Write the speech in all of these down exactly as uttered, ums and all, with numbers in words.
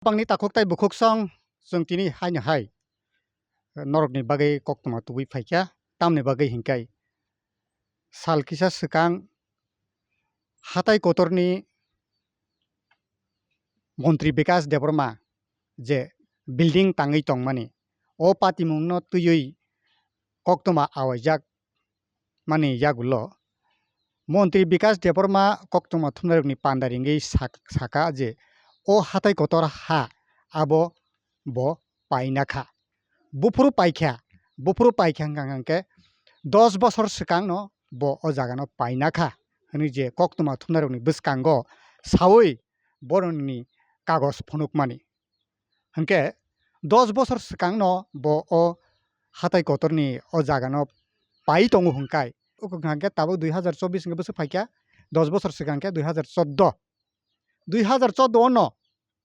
Bangni takhuk tei bukhuk song chwng tini haino hai norokni bagwi koktwma tubui phaikha, tamni bagwi hinkhai sal kisa swkang hatai kotorni Montri Bikash Debbarma je building tangwi tongmani, o patimungno twiwi koktwma awaijak mani yagulo Montri Bikash Debbarma koktwma thumnairokni panda ringwi sak-, saka je o hatai kotor ha abo bo paina kha. Buphuru paikha, buphuru paikha hwnkha hwnkhe dos bosor swkangno bo o jagano paina kha hwnwi je koktwma thumnairokni bwskango saui boroni kagoj phunukmani. Hwnkhe dos bosor swkangno bo o hatai kotorni o jagano pai tongo hwnkhai. Hwnkhe tabuk dui hazar chobbish hwnkhe bwswk phaikha, dos bosor swkang khe dui hazar chordo. Dui hazar chordo ono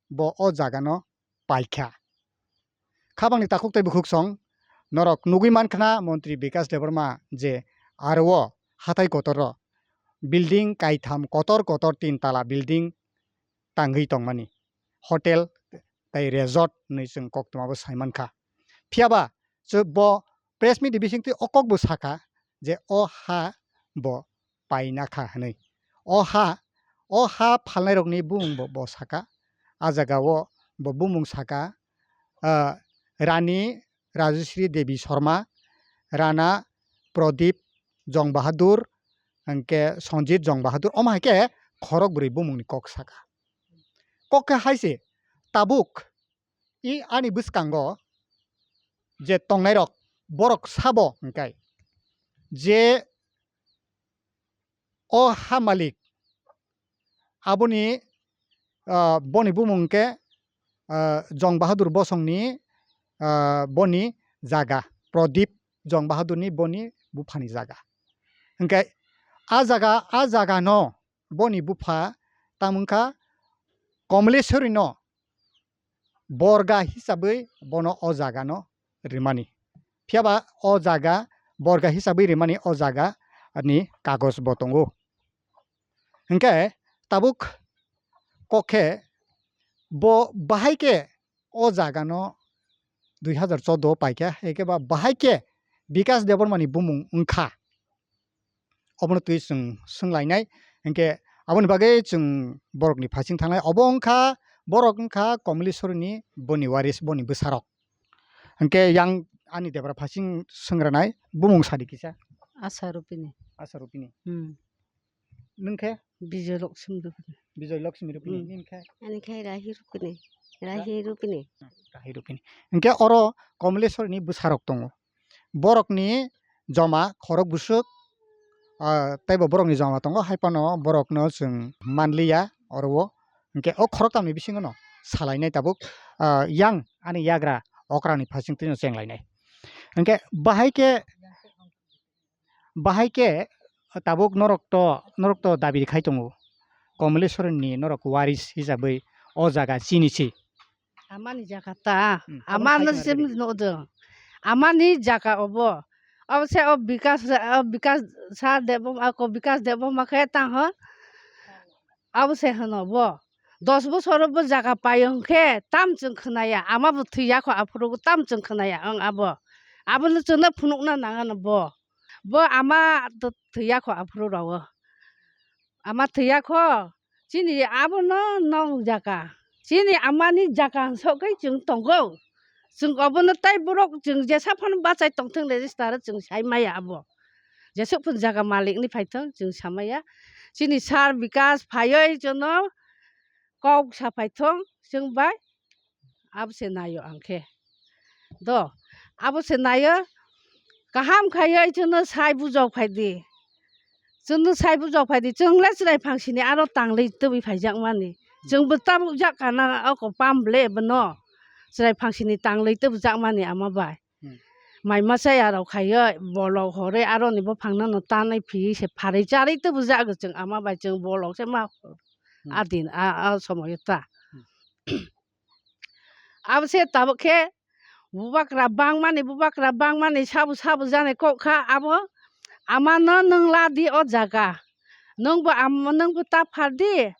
bo o jagano paikha. Khabangni takhuk tei bukhuk song norok nugwi mankhna Montri Bikash Debbarma je aro o hatai kotoro building kaitham kotor kotor tin tala building tangwi tongmani, hotel tei resort hwnwi chwng koktwmabo sai mankha. Phiyaba chwng bo press meet ni bisingtwi o kokbo sakha je o ha bo paina kha hwnwi. O ha, o ha phalnairokni bumung bo, bo sakha. A jagao bo bumung sakha, ah, Rani Rajeshri Devi Sharma, Rana Pradip Jong Bahadur, hwnkhe Sanjit Jong Bahadur, omo hai khe khorok bwrwi bumungni kok sakha. Kok khe hai se, tabuk i ani bwskango je tongnairok, borok sabo hwnkhe je o ha malik aboni, ah, boni bumung khe, ah, Jong Bahadur Bosongni, ah, boni jaga, Pradip Jong Bahadurni boni buphani jaga. Hwnkhe a jaga, a jagano boni bupha tamo wngkha Komleswrino borga hisabwi bono o jagano rimani. Phiyaba o jaga borga hisabwi rimani o jaga ni kagoj bo tongo. Hwnkhe tabuk kok khe bo bahai khe o jagano dui hazar chordo o paikha, hai khe ba bahai khe Bikash Debbarmani bumung wngkha. Obono twi chwng swnglainai, hinkhe aboni bagwi chwng borokni phasing thangnai. Obo wngkha, borok wngkha Komleswrini boni waris, boni bwsarok. Hinkhe yang ani debra phasing swngranai, bumung sadi kisa. Asa Rupini. Asa Rupini. Hmm. Nwng khe? Bijoy Lakshmi Rupini. Bijoy Lakshmi Rupini. Hmm. Nini khe? Ani khe Rahi Rupini. Rahi Rupini. Rahi Rupini. Hinkhe oro Komleswrini bwsarok tongo. Borokni joma khorok bwswk, ah, teibo borokni joma tongo, hai phano borokno chwng manliya oro o. Hinkhe o khoroktamni bisingono salainai tabuk, ah, yang ani yagra okrani phasing twino chenglainai. Hinkhe bahai khe, bahai khe tabuk norok to, norok to dabi khai tongo. Komleswrini norok waris hisabwi o jaga chini si. Amani jaga ta, hmm, amani sim no do. Amani jaga obo. Obo se o Bikas, o Bikas sa debo, ako Bikas debo ma khe ta ho. Abo se hwno bo. Dos bosor bo jaga payung khe tam chwng khwnaya, ama bo thwiya kho aphuru tam chwng khwnaya ang abo. Abo no chwngno phunukna nangano bo. Bo ama to thwiya kho aphuru rao. Ama thwiya kho, chini abono nong jaga. Chini amani jaga sogwi chwng tongo. Chwng obono tei borok chwng jesa phano bachai tongthwng register chwng sai maya abo. Jesuk phano jaga malik ni phaithwng chwng samaya. Chini sir Bikas phaiwi chwngno kok sa phaithwng chwng bai. Abo se naio ang khe. Do, abo se naio, kaham khaioi chwngno sai bujok phai di. Chwngno sai bujok phai di. Chwng le chwrai phangsini aro tanglwi tubui phaijak mani. Chwng bo tabuk jak kana oko pam ble bono. Chwrai phangsini tanglwi tubujak mani ama bai. Hmm. Mai masa ya rok khaioi, bolok horoi aroni bophangno no tanai phi se pharwi charwi tubujak chwng ama bai chwng bolok se ma. Hmm. A din, a, a somoyo ta. Hmm. Abo se tabuk khe bubakra bangmani, bubakra bangmani sabu sabu jani kok kha abo. Amano nwng la di o jaga. Nwng bo am-, nwng bo ta phar di.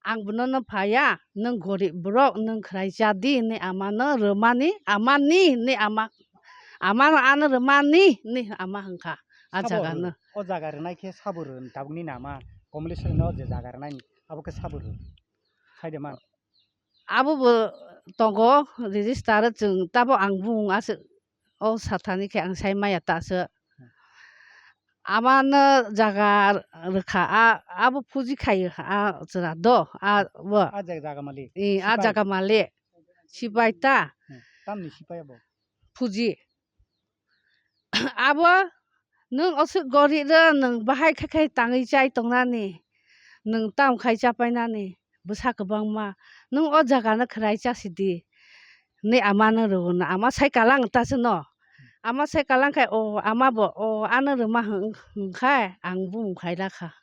Ang bono no phaya, nwng gorib borok, nwng khwrai cha di hinwi ama no rwmani, ama ni hinwi ama, ama no ano rwmani hinwi ama hwnkha a Sabo jaga rw-, no. O jaga rwnai khe sabo rw, tabuk nini ama Komleswrino je jaga rwnai abo khe sabo rw. Khaide man. Abo bo tongo register, chwng tabo ang bumung aswk o sathani khe ang sai maya ta aswk. Ama no jaga rwkha, a, abo puji khaio, a, chwra do, a, bo. A jaga, jaga malik. I, a Sipai. Jaga malik. Sipai ta. Hmm. Tamni sipai abo? Puji. Abo nwng aswk gorib rw, nwng bahai khe khe tangwi chai tongnani, nwng tam khai chapainani, bwsa kwbangma, nwng o jaga no khwrai cha sidi, hinwi ama no rw no, ama sai kalang ta se no, ama sai kalang khai, o ama bo, o ano rwma hwn-, hwnkhai ang bumung khai rakha,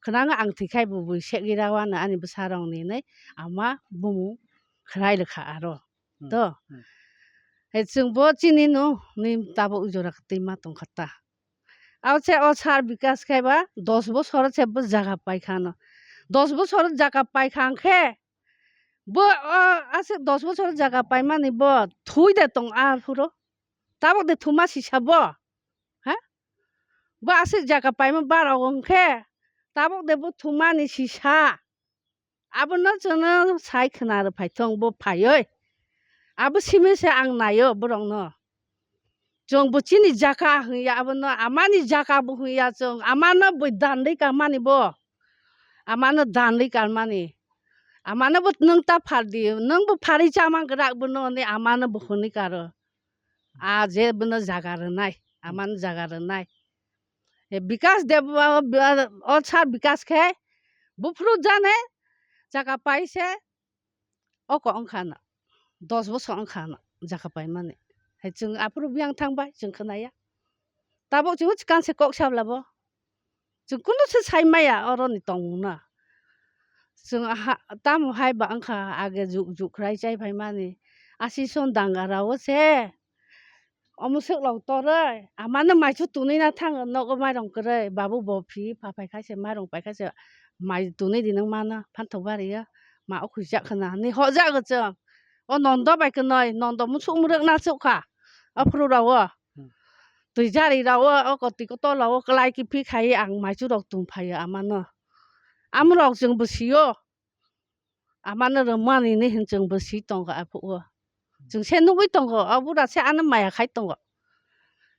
khwnang ang thwi khai bo bui segwi rw ano ani bwsa rok ni hinwi ama bumung khwrai rwkha aro. Hmm, to. Hmm. Hai chwng bo chini no, ni tabuk jora kwtwi ma tongkha ta. Abo se o sar Bikas khe ba dos bosor se bo jaga paikha no. Dos bosor jaga paikha hwnkhe bo o aswk dos bosor jaga paimani bo thui de tong a phuru. Tabuk de thuma sisa bo. Ha? Bo aswk jaga paima barok hwnkhe tabuk de bo thumani sisa. Abono chwngno sai khwna rw phai thung bo phaiwi. Abo simi se ang naio borokno. Chwng bo chini jaka hwnya abono, amani jaka bo hwnya chwng, amano bo danwi kanmani bo. Amano danwi kanmani. Amano bo nwng ta phar di, nwng bo pharwi chama kwrak bono hinwi amano bo hwnwi karo. A je bono jaga rwnai, amano jaga rwnai. E Bikas Deb, o, o sar Bikas khe buphuru jane jaga paise oko wngkha na, dos bosor wngkha na jaga paimani. Hai chwng aphuru biyang thangbai chwng khwnaya. Tabuk chwng swkang se kok sabla bo. Chwng kunu se sai maya oroni tongmung no. Chwng aha, tamo hai ba wngkha age juk juk khwlai chai phaimani. Asi son danga rao se. Omo swk rok torwi, amano maichu tunui na thango, nogo mairung kwrwi, babu bo phi pha phai kha se, mairung pai kha se, mai tunui di nang mano, phanthok bari o, ma o khuijak khna, ni hojak o chwng, o nondo bai kwnoi, nondo musuk mwrwk na chuk kha, o phuru rao o, Hmm. Twi jari rao o, o kotwi kotor rao o, kwlai kiphi khai ang maichu rok tun phai o amano, amorok chwng bwsio. Amano rwmani hinwi chwng bwswi tongo aphuru. Chwng se nugwi tongo, o bura se ano maya khai tongo.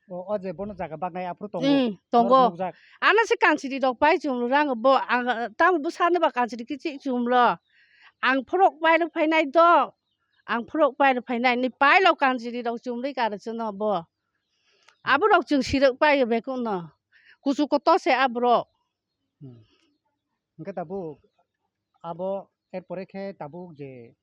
O, o je bono jaga baknai aphuru tongo. Mm, tongo. Norok nukjak. Ano se kansiri rok pai chumlo rang bo, ang, tamo bwsano ba kansiri kichi chumlo. Ang phorok pai rw phainai do. Ang phorok pai rw phainai ni pailo kansiri rok chumri karo chwngno bo. Aborok chwng sirok pai bekuno. Kuchu kotor se aborok. Hmm. Hwnkhe tabuk abo er pore khe tabuk je,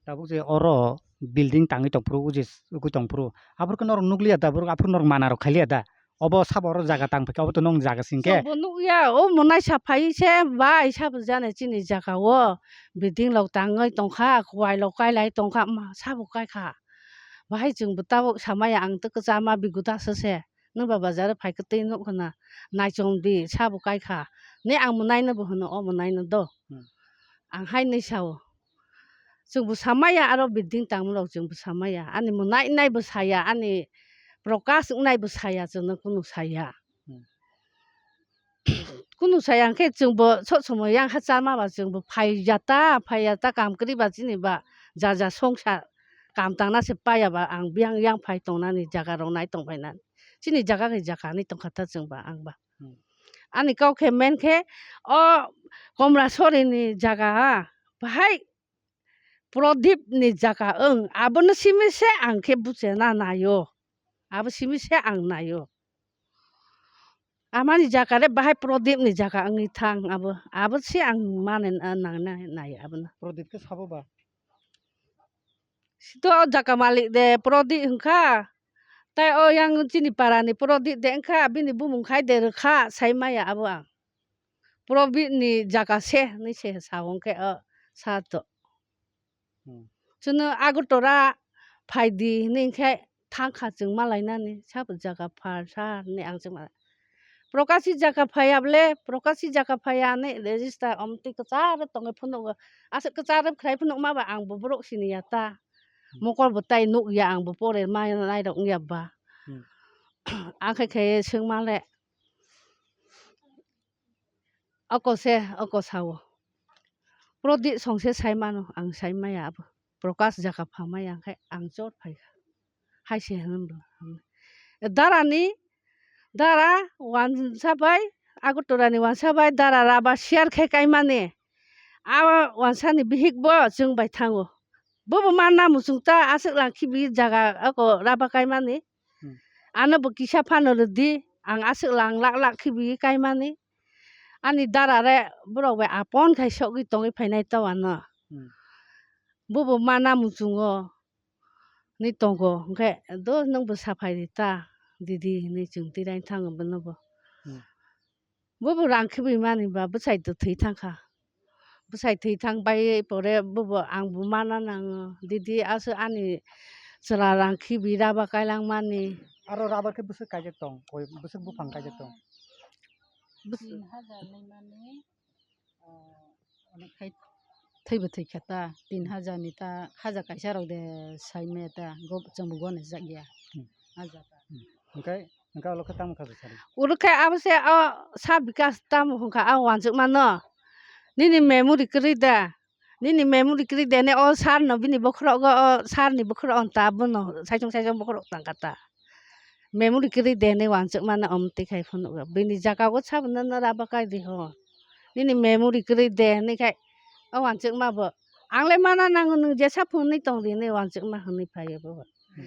tabuk je oro building tangwi tongphuru, o je ugwi tongphuru, aphuru khe norok nukliya da, aphuru norok mana rok khailiya da? Obo sabo oro jaga tang phaikha, obo to nong jaga singkhe. Chwngbo nukya, o monai sa phai se bai sabo jani chini jaga o building rok tangwi tongkha, kuwai rok kailai tongkha, ma sabo kaikha. Bahai chwngbo tabuk samaya ang tei kwchama biguda se se. Nwng ba bazar o phai kwtwi nuk khna naichom di sabo kaikha. Ni ang mwnaino bo hwno o mwnaino do. Hmm. Ang hai nwi sao. Chwngbo samaya aro building tangmorok chwngbo samaya. Ani mwnainai bo saya, ani Prakash wngnai bo saya, chwngno kunu saya. Hmm. Kunu saya hwnkhe chwngbo sob somoi yang ha chama ba chwngbo phai ya ta, phai ya ta kam kwrwi ba chini ba ja ja songsa kam tangna se paya ba ang biyang yang phai tongnani jaga rok nai tong phainani. Chini jaga khe jaga hinwi tongkha ta chwng ba ang ba. Hmm. Ani kok khe men khe o Komlasori ni jaga ha, bahai Prodip ni jaga wng, abono simi se ang khe buchena naio. Abo simi se ang naio. Amani jaga re bahai Prodip ni jaga wngwi thang abo. Abo se ang mane na-, nang nai abono. Prodip khe sabo ba? Sito o jaga malik de Prodip wngkha. Tai o yang chini para ni Prodip de wngkha, bini bumung khai de rwkha, sai maya abo ang. Probit ni jaga se hinwi se sa hwnkhe o sa to. Hmm. Chwngno Agartala phai di hinwi khe thang kha chwng ma lainani, sabo jaga phar sa hinwi ang chwng ma. Prokasi jaka phaiya ble, prokasi jaka phaiya hinwi register omtwi kwcharo tongwi phunukgo. Aswk kwcharo khlai phunukma ba ang bo borok siniya ta. Hmm. Mokol bo tai nukya ang bo pore ma nairok wngya ba. Hmm. Ang khe khe swngma le. Oko se, oko sao. Prodip song se sai mano, ang sai maya abo. Prakash jaka pha maya, hwnkhe ang chot phai kha. Hai se hwnwi bo. Dara ni, dara wansa bai, Agartala ni wansa bai, dara rubber share khe kai mani. A wansa ni bihik bo chwng bai thango. Bo bo manna muchung ta, aswk lang khibi jaga oko rubber kai mani. Hmm. Ano bo kisa phano rwdi, ang aswk lang lak lak khibi kai mani. Ani dara re borok bai apon khai sogwi tongwi phainai to ano. Hmm. Bo bo mana muchungo ni tongo, hwnkhe do nwng bo saphai ri ta, didi hinwi chwng twi raing thango bono bo. Hmm. Bo bo rang khibi mani ba bwsai to thwi thang kha. Bwsai thwi thang bai pore bo bo ang bo mana nango, didi aswk ani chwla rang khibi rubber kai lang mani. Aro rubber khe bwswk kaijak tong, koi bwswk buphang kaijak tong? Bwswk. Tin hajar nai mani, ah, onek khai thwibo thwi kha ta, tin hajar ni ta, hajar kaisa rok de sai maya ta, go, chwng bo goni jak ya. Hmm. Hajar ta. Hmm. Hwnkhe, hwnkhe olo khe tamo kha sari? Oro khe abo se o sa bikas tamo hwnkha, a wanjwk mano. Nini memory kwrwi da? Nini memory kwrwi de ne o sir no bini bokhorok o, o sir ni bokhorok on ta bono saichung saichung bokhorok tang kha ta. Memory kwrwi de hinwi wanjwk mano omtwi khai phunukgo. Bini jaga o sabo no, no rubber kai di ho. Nini memory kwrwi de hinwi khai o wanjwk ma bo. Ang le mana nango, nwng jesa phunwi tong di hinwi wanjwk ma hinwi phai o bo. Hmm.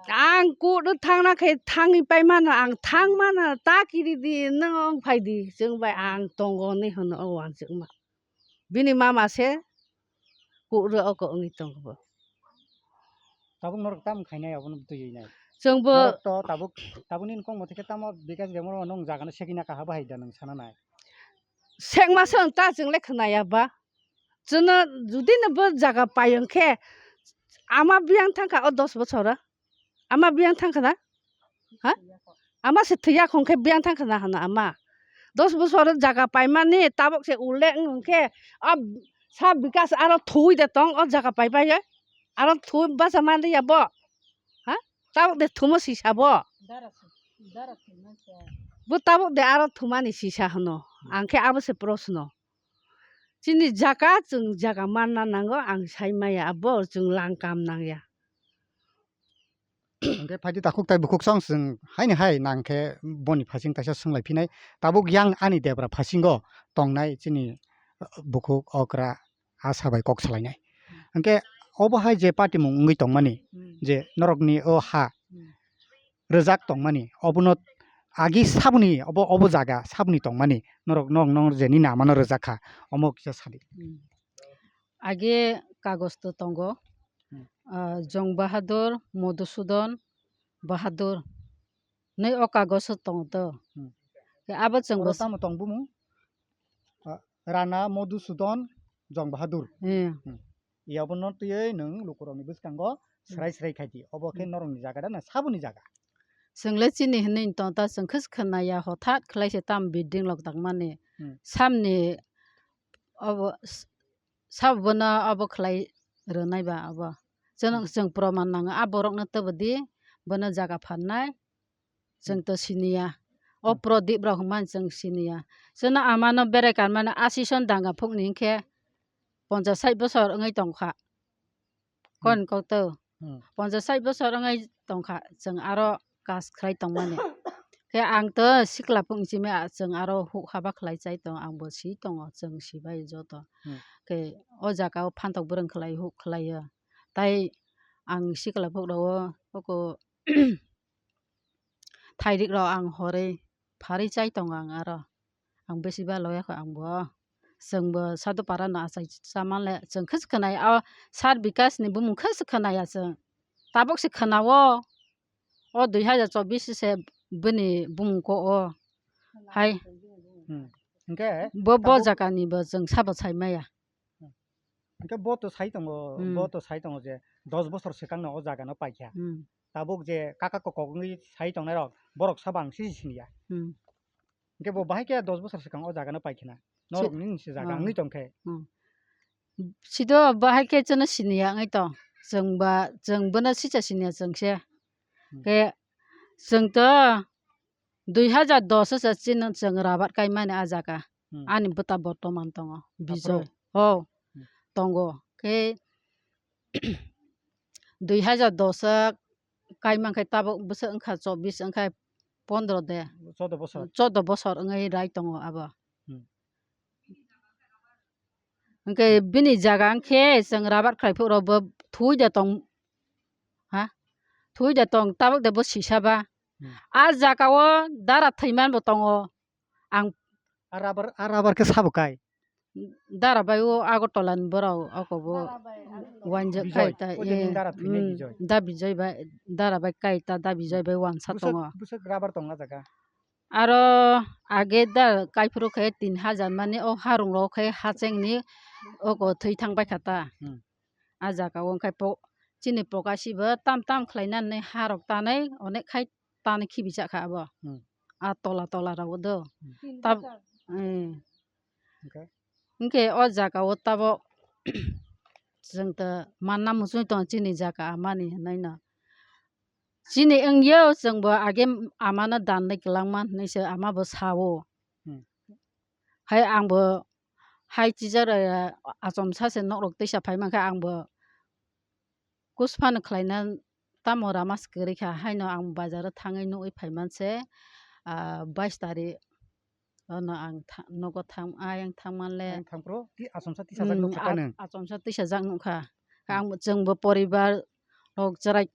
Ang kuk rw thangna khe thangwi pai mano, ang thang mano, ta kiri di, nwng phai di, chwng bai ang tongo hinwi hwno o wanjwk ma. Bini mama se kuk rw oko wngwi tongo bo. Tabuk norok tamo khainai abono twiwi nai. Chwng bo norok to tabuk, tabuk nini kok mothe khe tamo bikas de moro nwng jaga no segina kaha bahai da nwng sana nai. Sekma se wng ta chwng le khwnaya ba. Chwngno judi no bo jaga pai wng khe ama biyang thang kha o dos bochor o. Ama biyang thang kha na? Ha? Ama se thwiya khong khe biyang thang kha na hano ama. Dos bosor jaga paimani tabok se ulle wng khe a sa bikas aro thuwi de tong o jaga pai pai ye. Aro thuwi basa man ya bo. Ha? Tabok de thumo sisa bo. Bo tabok de aro thumani sisa hano. Ang khe abo se proshno. Chini jaga chwng jaga manna nango ang sai maya abo chwng lang kam nangya. Hwnkhe phaidi takhuk tai bukhuk song chwng haini hai nang khe boni phasing kaisa swnglai phinai. Tabuk yang ani debra phasingo tongnai chini, uh, bukhuk okra asa bai kok salainai. Hwnkhe obo hai je party mung wngwi tongmani, hmm, je norokni o ha, hmm, rwjak tongmani, obono agi saboni obo, obo jaga saboni tongmani norok, norok, norok je nini amano rwjak kha, omo kisa sadi. Hmm. Age kagos to tongo, hmm, ah, Jong Bahadur, Modhusudan Bahadur. Nei o kagos o tongo to. Hmm. Ke abo chwng oro bo tamo tong bumung? Ah, Rana Modhusudan Jong Bahadur. Eh. Hmm. Iya bono twiwi nwng lukurokni bwskango, hmm, srai srai khai di. Obo khe, hmm, norokni jaga da na saboni jaga? Chwng le chini hinwi tong ta, chwng khe khwnaya hothat khlai se tam building lok tangmani. Hmm. Samni obo s-, sabo bono obo khlai rwnai ba obo. Chwng, hmm, chwng proman nango, a borokno tubudi bono jaga pharnai. Chwng to siniya. O, hmm, Prodip rok hwnmani chwng siniya. Chwngno amano berai kanmano asison danga phukni hinkhe ponchas sait bosor wngwi tongkha. Hmm. Kon kokto. Hmm. Ponchas sait bosor wngwi tongkha chwng aro kas khlai tongmani. Khe ang to sikla phukni simi a chwng aro huk haba khlai chai tongo, ang bo si tongo, chwng sibai joto. Hmm. Khe o jaga o phantok bwrwng khlai huk khlaio. Tai ang sikla phuk rok o oko thairik rok ang horwi pharwi chai tongo ang aro. Ang besi ba loya kho ang bo. Chwng bo Sadhu Para no achai cha man le chwng khe se khwnai o sir Bikas ni bumung khe se khwnaya chwng. Tabuk se khwnao. O dui hajar chobbish se bini bumung ko o. Hai. Hmm. Hwnkhe bo, bo tabuk jaga ni bo chwng sabo sai maya. Hwnkhe bo to sai tongo, hmm, bo to sai tongo je dos bosor swkang no o jaga no paikha. Hmm. tabuk je kaka kokok wngwi sai tongnai rok, borok sabo ang sisi siniya. Hmm. Hwnkhe bo bahai khe dos bosor swkang o jaga no pai khna. Norok nini se jaga wngwi tong khe. Hmm. Sido bahai khe chwngno siniya wngwi tong. Chwng ba, chwng bono sicha siniya chwng se. Hmm. Khe chwng to dui hajar dos o se chini chwng rabar kaimani a jaga. Hmm. Ani bwta bortoman tongo. Bijoi. Aphuru? Oh, hmm, tongo. Khe dui hajar dos o kaimankhe tabuk bwswk wngkha chobbish wngkha pondro de. Choudo bosor. Choudo bosor wngwi rai tongo abo. Hmm. Hwnkhe bini jaga hwnkhe chwng rabar khlai phuru bo thwi de tong, ha? Thwi de tong, tabuk de bo sisa ba. Hmm. A jaga o dara thwiman bo tongo. Ang a rabar, a rabar khe sabo kai? Dara bai o Agartala ni borok oko bo wanjak kai ta, Bijoy, oje ni eh, dara thwinai hmm, Bijoy. Da Bijoy bai, dara bai kai ta, da Bijoy bai wansa tongo. Bwswk rabar tong a jaga? Aro age da kaiphuru khe tin hajar mani o harung rok khe hacheng ni oko thwi thang bai kha ta. Hmm. A jaga o wngkha po-, chini pokasi bo tam tam khlai nani harok tanai onek khai tanai khibi cha kha abo. Hmm. A tola tola rok do. Hmm. Tab-, eh. Hwnkhe? Hwnkhe o jaga o tabok chwng to manna muchung tongo chini jaga amani hinui no. Chini wngya chwngbo age amano dan nai kwlangma hinui se ama bo sao. Hmm. Hai angbo hai chijar, eh, achomsa se nokrok teisa phai mankha angbo kus phano khlaina tamo rama se kwrwi kha, haino ang bazar o thangwi nugwi phai man se, ah, bais tarik ono ang tha-, nogo thang, ayang thang man le. Ayang thang phuru ti achomsa tisajak, hmm, nukha a-, nung? Achomsa tisajak nukha. Hmm. Ang, chwngbo poribar rok chwrai,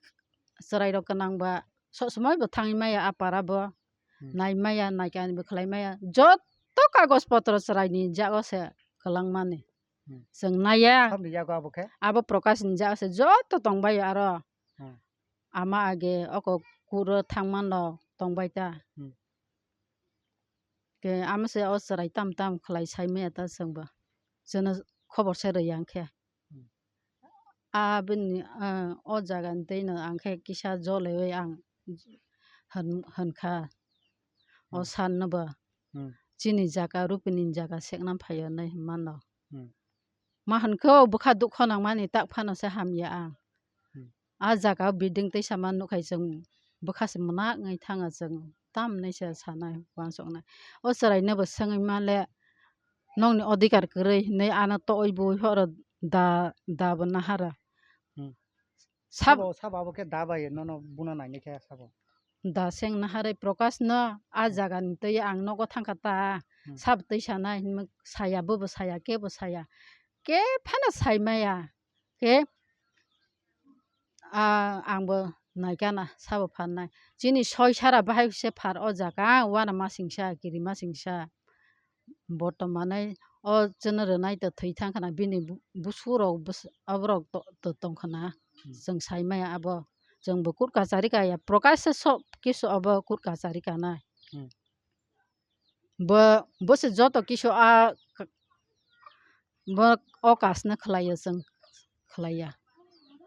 chwrai rok gwnang ba sob somoi bo thangwi maya a para bo. Hmm. Nai maya, naikani bo khlai maya. Joto kagoj potro chwrai ni jago se kwlang mani. Hmm. Chwng naiya. Sabni yago abo khe? Abo Prakash ni jago se joto tongbai aro. Hmm. Ama age oko kuro thangmano tongbai ta. Hmm. Ke ama se o chwrai tam tam khlai sai maya ta chwngbo. Chwngno khobor se rwya hwnkhe. Hmm. A bini, ah, o jaga ni twi no ang khe kisa jolewi ang hwn-, hwn kha. O hmm, san no bo. Hmm. Chini jaga, Rupini ni jaga sekna phai o nai hwnma no. Hmm. Ma hwn khe o bwkha dukho nang mani tak phano se hamya ang. Hmm. A jaga o building teisa ma nuk hai chwng bwkha se mwnaknai thanga chwng tam nai se sanai uansuknai. O chwrai no bo swngwi ma le nokni odhikar kwrwi hinwi ano towi bui horo da, da bo nahara. Hmm. Sab- Sabo, sabo abo khe da bai nono buna naini khe sabo. Da seng naharwi Prakash no a hmm, jaga ni twi ang nogo thangkha ta. Hmm. Sab twi sanai hinwi saya, bobo saya, kebo saya. Ke phano sai maya. Ke, ah, ang bo naikha na, sabo phan nai. Chini soi sara bahai se phar o jaga, uana masingsa, kiri masingsa. Bortomanai o chwngno rwnai to thwi thang khana, bini bu-, busu rok bwsa-, aborok to, to tong khana. Hmm. Chwng sai maya abo. Chwng bo kut kachari kaya. Prakash se sob kisu abo kut kachari kanai. Hmm. Bo, bo se joto kisu a k-, bo o kasno khlaiyo chwng khlaiya.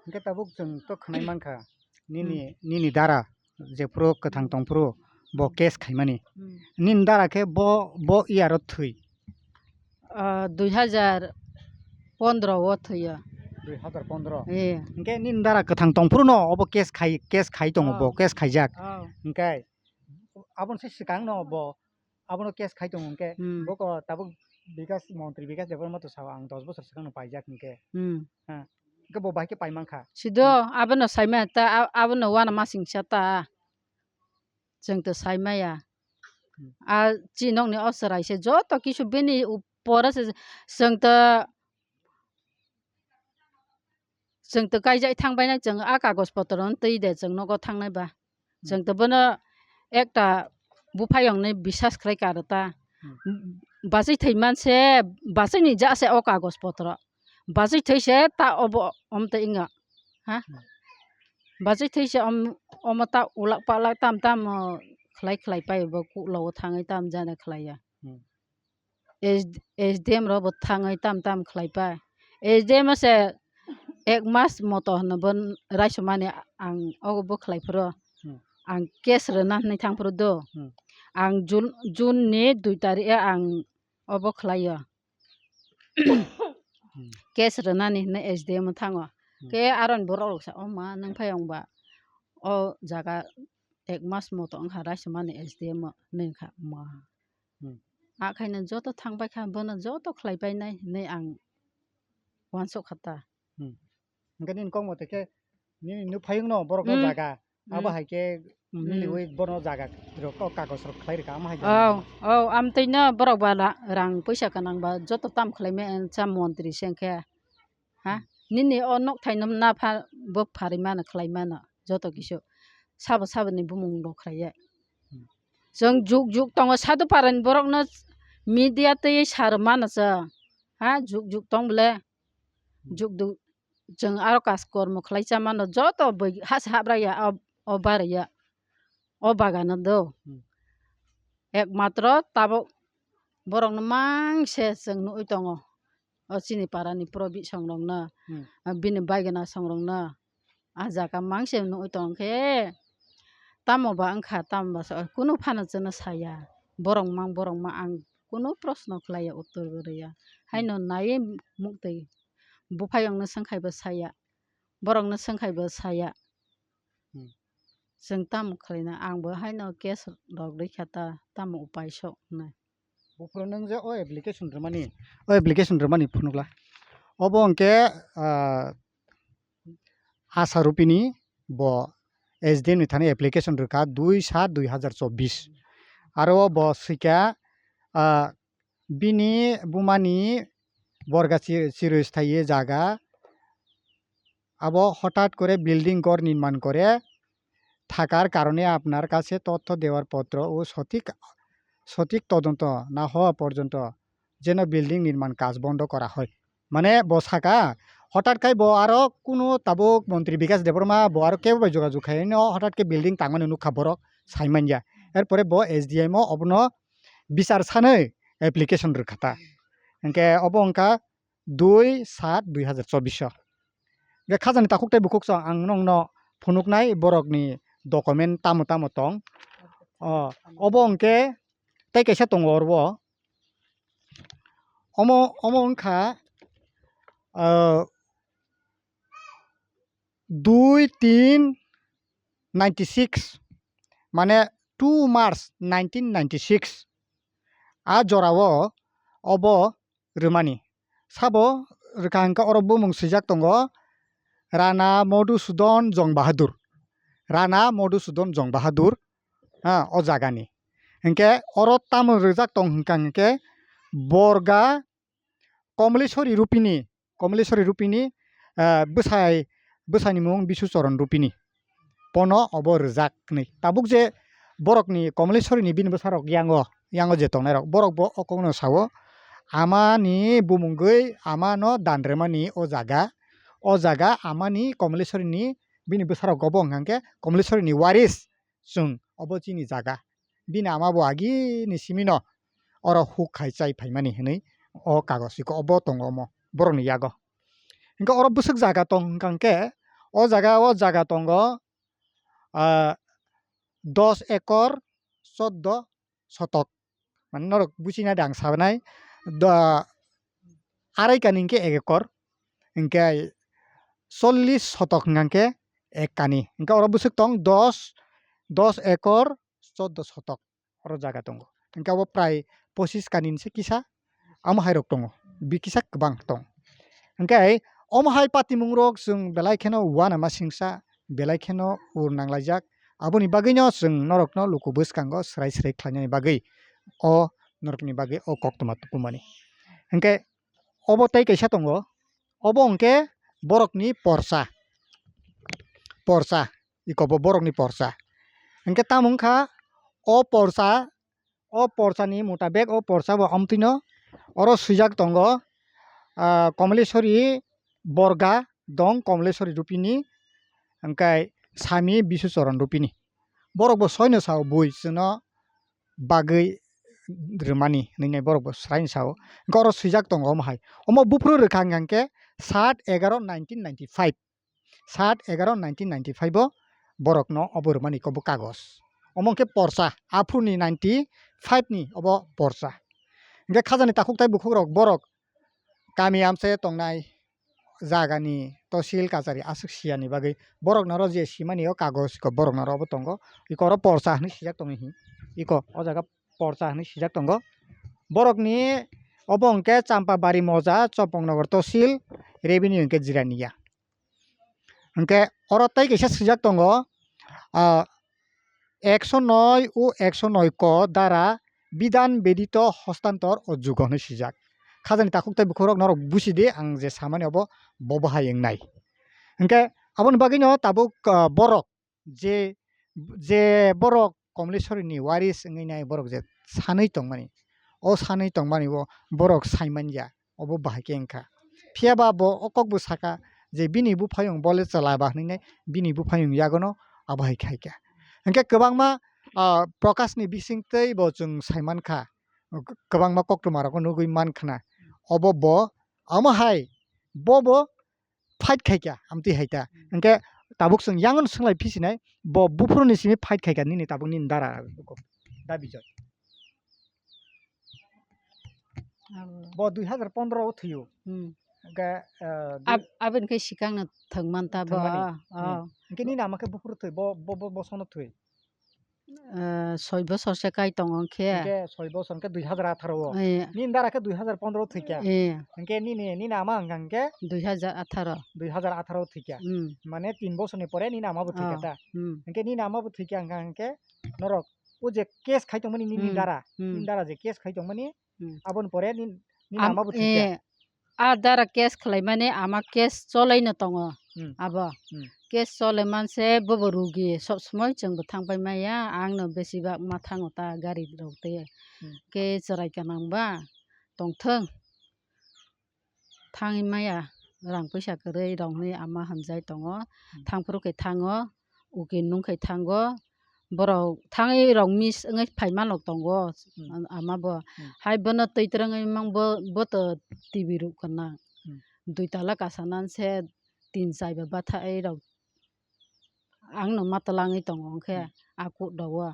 Hwnkhe tabuk chwng to khwnai mankha, nini, hmm, nini dara jephuru kwthang tongphuru bo case khaimani. Hmm. Nini dara khe bo, bo iyaro thwi? Ah, dui hajar pondro o thwiyo. Dui hajar pondro? Eh. Hwnkhe nini dara kwthang tongphuru no obo case khai, case khai tongo bo, oh, case khaijak. Oh. Hwnkhe aboni se swkang no bo abono case khai tongo hwnkhe, hmm, boko tabuk Bikas, montri Bikas Debbarma to sao ang dos bosor swkang no paijak hwnkhe. Hmm. Ha. Hwnkhe bo bai khe paimankha. Sido, hmm, abono saimaya ta, a-, abono uana masingsa ta. Chwng to saimaya. Hmm. A chinokni o chwrai se joto kisu bini upor se chwng to Chwng to kaijak thang bainai, chwng a kagoj potro no twi de chwng nogo thangnai ba. Hmm. Chwng to bono ekta buphayong ni bisas khlai karo ta. Hmm. Bachwi thwi man se, bachwi ni ja se o kagoj potro. Bachwi thwi se ta obo om twi wngo. Ha? Hmm. Bachwi thwi se om, omo ta ulak palak tam tam, o, khlai khlai pai bo kuklo o thangwi tam jani khlai ya. Hmm. S D M rok bo thangwi tam tam khlai pai. S D M se ek mas moto hwnwi bo raisomani ang obo khlai phuru. Hmm. Ang case rwna hwnwi thang phuru do. Hmm. Ang June, June ni dui tarik e ang obo khlaio. Hmm. Case rwnani hwnwi S D M o thango. Hmm. Khe aroni borok rok sa, "O ma, nwng phai wng ba o jaga ek mas moto wngkha raisomani S D M o," hwnwi kha ma. Hmm. Akhaino joto thang pai kha, bono joto khlai painai hwnwi ang uansuk kha ta. Hmm. Hwnkhe nini kok mote khe nini nuk phayungno borokno Hmm. jaga. Abo Hmm. hai khe Hmm. miliwi bono jaga rok kok kagos rok khlai rwkha, amo hai Oh, oh, amtwino borok ba ra-, rang puisa gwnang ba joto tam khlai maya cha montri se wngkhe. Ha? Hmm. Nini o nok thaino na pha bo pharwi mano khlai mano joto kisu. Sabo saboni bumung rok khlai ya. Hmm. Chwng juk juk tongo sadu parani borokno media twi sar mano chwng. Ha? Juk juk tong bole. Hmm. Juk juk chwng aro kas kormo khlai cha mano joto bwrwi hasa habra ya o, o bara ya o bagano do. Hmm. Ek matro tabuk borokno mang se chwng nugwi tongo. O chini parani probit song rokno, Hmm. ah, bini baigana song rokno. Ah jaga mang se nugwi tong khe tamo ba wngkha, tamo ba sa-, kunu phano chwngno saya. Borok mang, borok mang ang kunu proshno khlai ya, uttor rw ya. Haino naiwi muktwi buphayungno swng khai bo saya. Borokno swng khai bo saya. Hmm. Chwng tamo khlaina, ang bo haino case rok rwkha ta, tamo upai sok hwnwi. Buphuru nwng je o application rwmani, o application rwmani phunukla. Obo hwnkhe, ah, Asha Rupini bo S D M ni thani application rwkha dui sat dui hazar chobbish. Aro bo swikha, ah, bini bumani borga chi-, chirwi sthai jaga abo হঠাৎ করে বিল্ডিং ঘর নির্মাণ করে থাকার কারণে আপনার কাছে তথ্য দেওয়ার পত্র ও সঠিক, সঠিক তদন্ত না হওয়া পর্যন্ত যেন বিল্ডিং নির্মাণ কাজ বন্ধ করা হয়। Mane bo saka, হঠাৎ khai bo aro kuno tabuk মন্ত্রী বিকাশ Debbarma bo aro kebo bai যোগাযোগ khai no হঠাৎ khe building tangmani nukha borok sai manya. Erpore bo S D M o obono bichar sanwi application rwkha ta. Hwnkhe obo wngkha dui sat dui hazar chobbish o. Hwnkhe khajani takhuk tei bukhuk song ang nongno phunuknai borokni document tamo tamo tong. O, obo hwnkhe tei kaisa tongo oro. Omo, omo wngkha, ah, dui tin ninety six, mane two March nineteen ninety six. A jorao obo rwmani. Sabo rwkha hwnkhe oro bumung swijak tongo Rana Madhusudan Jong Bahadur. Rana Madhusudan Jong Bahadur, ha, o jagani. Hwnkhe oro tamo rwjak tong hwnkha hwnkhe Borga Komleswari Rupini, Komleswari Rupini, ah, bwsai, bwsaini mung Bisu Choron Rupini. Pono obo rwjak hwnwi. Tabuk je borokni Komleswari ni bini bwsarok yango, yango je tongnairok, borok bo o kokno sao, amani bumungwi amano dan rwmani o jaga, o jaga amani Komleswari ni bini bwsarok obo hwnkha hwnkhe Komleswari ni waris chwng obo chini jaga. Bini ama bo agini simino oro huk khai chai phaimani hwnwi o kagoz iko obo tongo omo borokni yago. Hwnkhe oro bwswk jaga tong hwnkha hwnkhe o jaga, o jaga tongo, ah, dos ekor choddo sotok. Mane norok buchina de ang sabanai, da, arai kani hwnkhe ek ekor, hwnkhe chollish sotok hwnkha hwnkhe ek kani. Hwnkhe oro bwswk tong dos, dos ekor choddo sotok oro jaga tongo. Hwnkhe abo prai pochis kani ni se kisa, amo hai rok tongo, bi kisa kwbang tong. Hwnkhe omo hai patimung rok chwng belai kheno uanama singsa, belai kheno ur nanglaijak. Aboni bagwino chwng norokno luku bwskango swrai swrai khlainani bagwi o norokni bagwi o koktwma tukumani. Hwnkhe obo tei kaisa tongo, obo hwnkhe borokni porsa, porsa, ikobo borokni porsa. Hwnkhe tamo wngkha o porsa, o porsani mutabek o porsa bo amtwino oro swijak tongo, ah, Komleswari Borga dong Komleswari Rupini, hwnkhe Sami Bisu Choron Rupini. Borok bo soino sao bui chwngno bagwi rwmani hwnwi nai borok bo swraino sao. Hwnkhe oro swijak tongo omo hai. Omo buphuru rwkha hwnkha hwnkhe Sat egaro nineteen ninety five. Sat egaro nineteen ninety five o borokno obo rwmani kobo kagos. Omo hwnkhe porsa, aphuruni ninety five ni obo porsa. Hwnkhe khajani takhuk tai bukhukrok borok kami amchaio tongnai jagani tosil kachari aswk siyani bagwi borokno oro je simani o kagos iko borokno oro obo tongo. Iko oro porsa hwnwi sijak tongo hi. Iko o jaga porsa hwnwi sijak tongo. Borokni obo hwnkhe Champabari moja, Chopongnogo tosil, revenue hwnkhe Jirania. Hwnkhe oro tei kaisa swijak tongo, ah, ekso noi o ekso noi ko dara bidhan bedito hostantor o jugo hwnwi swijak. Khajani takhuk tei bukhukrok norok busi di, ang je samani obo, bo bahai wngnai. Hwnkhe aboni bagwino tabuk, ah, borok je, je borok Komleswrini waris wngwi nai borok je sanwi tongmani, o sanwi tongmani o borok saimanya, obo bahai khe wngkha. Phiya ba bo o kok bo saka je bini buphayung bo le chwla ba hwnwi nai, bini buphayung yagono abo hai khai kha. Hwnkhe kwbangma, ah, Prokashni bisingtwi bo chwng sai mankha, kwbangma koktwmarokno nugwi mankhna. Obo bo amo hai bo bo fight khai kha, amtwi hai ta. Hmm. Hwnkhe tabuk chwng yangon swng lai phisinai, bo buphuruni simi fight khai kha nini tabuk nini dara, da Bijoy. Abo. Bo dui hajar pondro o thwio. Hmm. Hwnkhe, eh, dui Ab-, aboni khe sikang no thwng man ta bo. Thwngmani. Oh. Hmm. Hwnkhe nini ama khe buphuru thwi, bo, bo, bo, bosono thwi. Eh, soi bosor se kai tongo hwnkhe. Hwnkhe soi bosor hwnkhe dui hajar atharo o. Eh. Nini dara khe dui hajar pondro o thwikha. Eh. Hwnkhe nini, nini ama hwnkha hwnkhe? Dui hajar atharo. Dui hajar atharo o thwikha. Hmm. Mane tin bosorni pore nini ama bo thwikha ta. Hmm. Hwnkhe nini ama bo thwikha hwnkha hwnkhe norok o je case khai tongmani nini dara. Hmm. Nini dara je case khai tongmani Hmm. Aboni pore nin, nin Am-, ama bo thwikha. Eh, a dara case khwlaimani ama case cholaino tongo. Hmm. Abo. Hmm. Case cholai manse bobo rugi sob somoi chwngbo thangpai maya, angno besibak ma thango ta gari rok tei. Hmm. Khe chwrai kanang ba tongthwng. Thangwi maya rang puisa kwrwi rok hinwi ama hamjai tongo. Hmm. Thangphuru khe thango. Uki nung khai thango, borok thangwi rok miss wngwi phai manlok tongo, hmm, ama bo. Hmm. Hai bono twi twrwngwi mang bo, bo to T V ruk kana. Hmm. Dui tala kasanan se tin chai ba bathai rok ang no ma twlangwi tongo, hwnkhe, hmm, a kut rogo.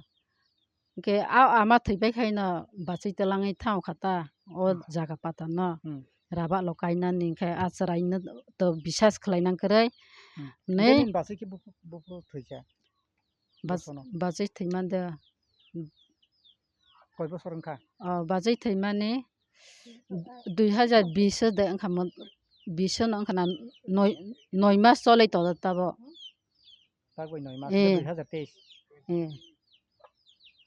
Hwnkhe a ama thwi pai khaino bachwi twlangwi thango kha ta o, hmm, jaga pata no. Hmm. Rabat lo kainani hwnkhe a chwraino to bisas khlai nang kwrwi. Hmm. Hwnkhe nini bachwi khe buphuru, buphuru thwikha? Bas-, bosono? Bachwi thwimande. Koi bosor wngkha? O, bachwi thwimani dui hajar bish o de wngkha mo, bish o no wngkha na noi, noi mas cholai tongo tabo. Tagwi noi mas, eh, dui hajar teis. Eh.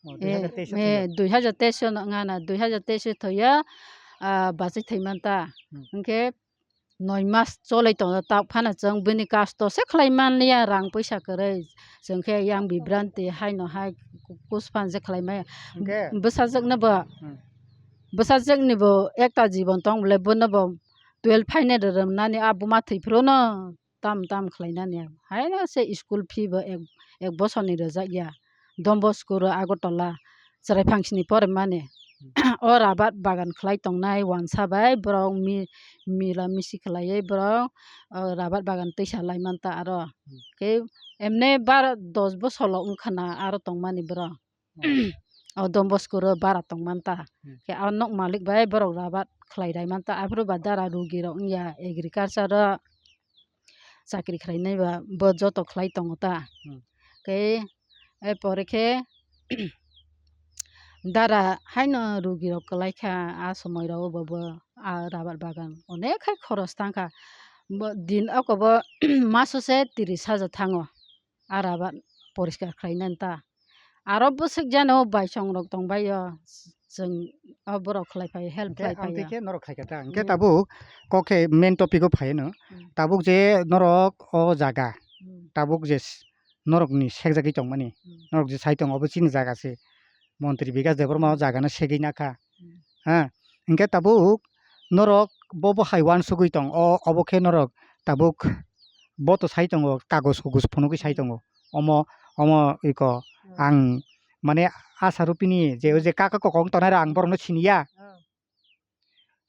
Oh, eh, dui hajar teis o eh, thwio. Dui hajar teis o no wngana, dui hajar teis o thwio, ah, bachwi thwimanta. Hmm. Hwnkhe noi mas cholai tongo, tak phano chwng bini kasto se khlai manliya, rang puisa kwrwi. Chwng khe yang bibranti haino hai ku-, kusphan je khlai maya. Hwnkhe? Bwsajwk no bo, hmm, bwsajwk ni bo ekta jibon tong bole, bono bo twelve phaine rwrwmnani a buma thwi phuru no tam tam khlai nani. Haino se school fee bo ek, ek bosor ni rwjak ya. Don Bosco ro Agartala chwrai phangsni pore mani. Hmm. O rabat bagan khlai tongnai wansa bai borok mi-, mila misi khlaiwi borok, o, rabat bagan twisa lai manta aro. Hmm. Khe emne baro dos bosor lo wngkha na aro tongmani borok. Hmm. O Don Bosco ro bara tong manta. Hmm. Khe o nok malik bai borok rabat khlai rai manta. Aphuru ba dara rugi rok wngya agriculture o chakri khlainai ba bo joto khlai tongo ta. Hmm. Khe e pore khe dara haino rugi rok kwlai kha a somoi rok bo, bo a rabar bagan onek khai khoros tang kha. Bo din oko bo maso se tris hajar thango a rabar poriskar khlainani ta. Aro bwswk jani o baisong rok tongbaio, chwng o borok khlai phai, help khlai phai. Hwnkhe amtwi khe norok khai kha ta. Hwnkhe tabuk kok khe main topic o phai no. Hmm. Tabuk je norok o jaga, hmm, tabuk je s-, norok ni sekjagwi tongmani, hmm, norok je sai tongo obo chini jaga se. Montri Bikash Debbarma o, hmm, jaga no segwi nakha. Hmm. Ha, hwnkhe tabuk norok bo bo hai uansugwi tong, o, obo khe norok tabuk bo to sai tongo, kagos kugos phunugwi sai tongo. Omo, omo iko, hmm, ang mane Asha Rupini je, o je kaka kokong tongnai rok ang borokno siniya. Hmm.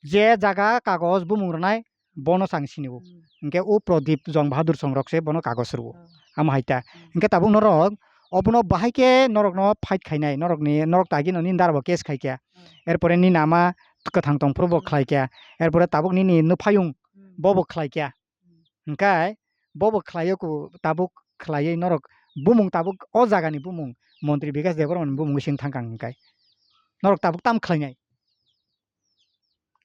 Je jaga kagos bumung rwnai, Bono chang sini o. Hmm. Hingke o Prodip Jong Bahadur song rok se bono kagoj rwo. Oh. Amo hai ta. Hmm. Hingke tabuk norok obono bahai ke norok no fight khainai, norok ni, norok tagi no nini dara bo case khai kya. Hmm. Erpore nini ama kwthang tong phuru bo Hmm. khlai kya. Erpore tabuk nini nuphayung Hmm. bo bo khlai kya. Hmm. Hingke bo bo khlai o ku tabuk khlai norok bumung tabuk o jaga ni bumung Montri Bikash Debbarma ni bumung sing thang kang hingke. Norok tabuk tam khlai nai.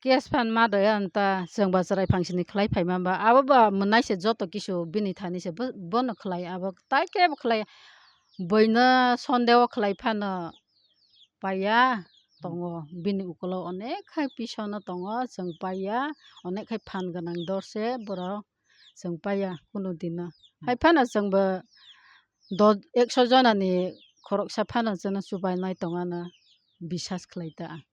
Case phan ma doya anta chwng ba chwrai phangsini khlai phaima ba abo ba mwnai se joto kisu bini thani se bo-, bono khlai abo tai kebo khlai buino sondeho khlai phano paiya tongo bini ukulo onek khai pisono tongo chwng paiya onek khai phan gwnang dorse borok chwng paiya kunu dino hai phano chwngbo do ekso jonani khoroksa phano chwngno chubainai tongano bisas khlai ta ang.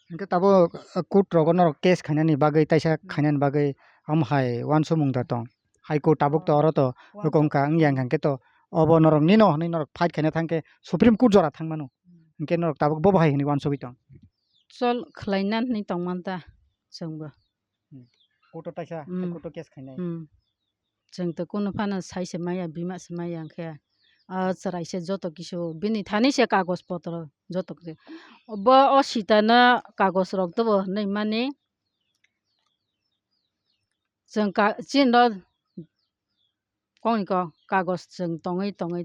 Hingke tabuk, uh, court rogo norok case khainani bagwi taisa Hmm. khainani bagwi omo hai uansukmung da tong. High court tabuk to Oh. oro to Uansuk- hukum ka wngya hingke to obo norok nino hinui norok fight khaina thangkhe Supreme Court jora thangmano. Hmm. Hingke norok tabuk bobo hai hinui uansugwi tong. Chol khlaina hinui tongmanta chwngbo. Hmm. Court o taisa, Hmm. High court o case khainai. Hmm. Chwng to kunu phano sai se maya, bima se maya hwnkhe. A chwrai se joto kisu bini thani se kagoj potro joto kisu. Bo o sita no kagoj rok tobo hinui mani. Chwng ka-, chini ro kok ni kok kagoj chwng tongwi tongwi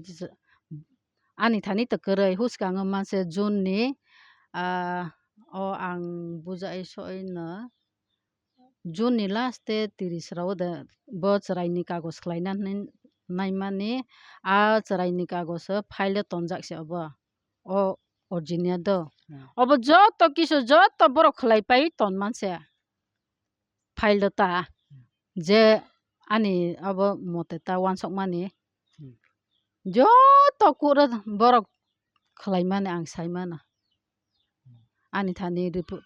ani thani to kwrwi huchkango manse June ni, ah, o ang bujai soi no. June ni last te tiris rao de bo chwrai ni kagoj khlaina hinui naimani, a chwrai ni kagoj o file o tonjak se obo, o original do. Hmm. Obo joto kisu joto borok khlai pai ton man se file do ta je ani obo mote ta uansuk mani Hmm. joto kuro borok khlai mani ang sai mano. Ani thani ripu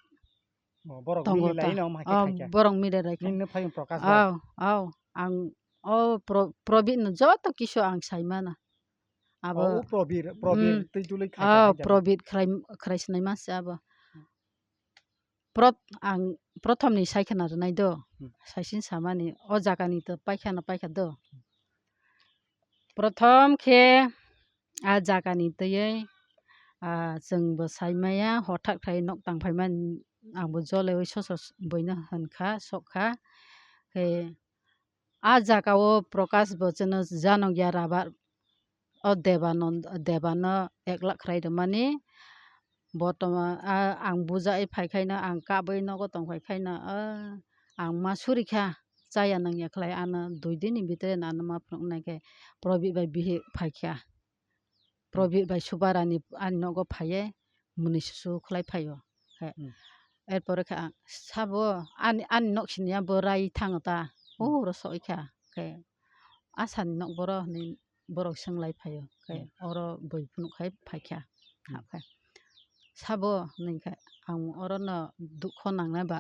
Oh, borok tongo mili ta. Lai no, omo hai khe Oh, khai kha. Borok mili lai kha. Nini no phai Prakash bai. Oh, oh, ang, oh, Pro-, Probit no joto kisu ang sai mano. Abo Oh, Probit, Probit Mm. twi dulwi khai kha Oh, hai jabo. Probit khrai, khrai sinai mas abo. Prot-, ang prothom ni sai khna rwnai do. Hmm. Saisin samani, o jaga ni to paikha no paikha do. Prothom khe a jaga ni twi, ah, chwng bo sai maya, hothak khai nok tang phai mani, ang bo jolewi soso buino hwn kha, sok kha. Khe a jaga o Prakash bo chwngno janokya rabar o Debanand, Debano ek lakh khwrai rwmani. Bo tongma, a, ang bujai phai khaino, ang kabui nogo tong phai khaino, a, ang ma suri kha, chaya nangya khlai ano dui din ni bhitre no ano ma phunuk nai khe Probit bai bihik phai kha. Probit bai Subarani ani nogo phaiye mwnwi susu khlai phaio. Khe Hmm. erpore khe ang sabo ani, ani nok siniya bo rai thango ta. Hmm. Oro soi kha. Khe asani nok boro hinui borok swnglai phaio. Khe Hmm. oro bui phunuk khai phai kha. Hmm. Hap khe sabo hinui khe ang oro no dukho nangnai ba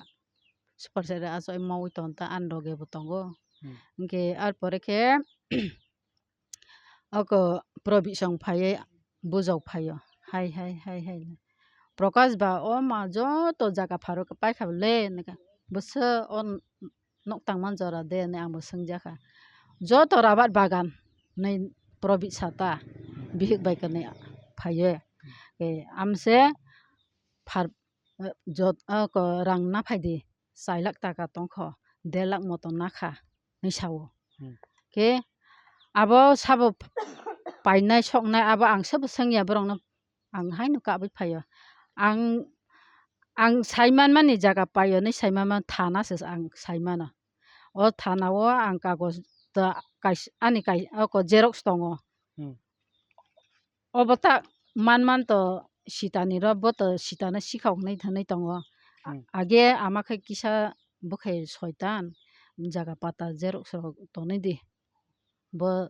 super sere achoi maui ton ta ani loge bo tongo. Hmm. Hinkhe arpore khe Oko Probit song phaiye bujok phaio. Hai, hai, hai, hai. Prakash ba o ma joto jaga pharo khe paikha le hinwi kha. Bwswk o nok tangma jora de hinwi ang bo swngjakha. Joto rabar bagan hinwi Probit sata bihik bai kwnwi phaiye. E, amse phar, e, jot, oko rang na phaidi. Chai lakh taka tongkho, der lakh moto nakha, hinwi sao. Hmm. Khe abo sabo painai soknai abo ang sabo swngya borokno, ang haino kabui phaio. Ang, ang saimanmani jaga paio hinwi saimanma thana se ang saimano. O thana o ang kagoj ta kais-, ani kai-, oko xerox tongo. Hmm. Obo ta man man to sitani ro, bo to sitano sikhok hinwi thangwi tongo. A-, Hmm. age ama khe kisa bwkhai soitan, jaga pata xerox rok tonwi di. Bo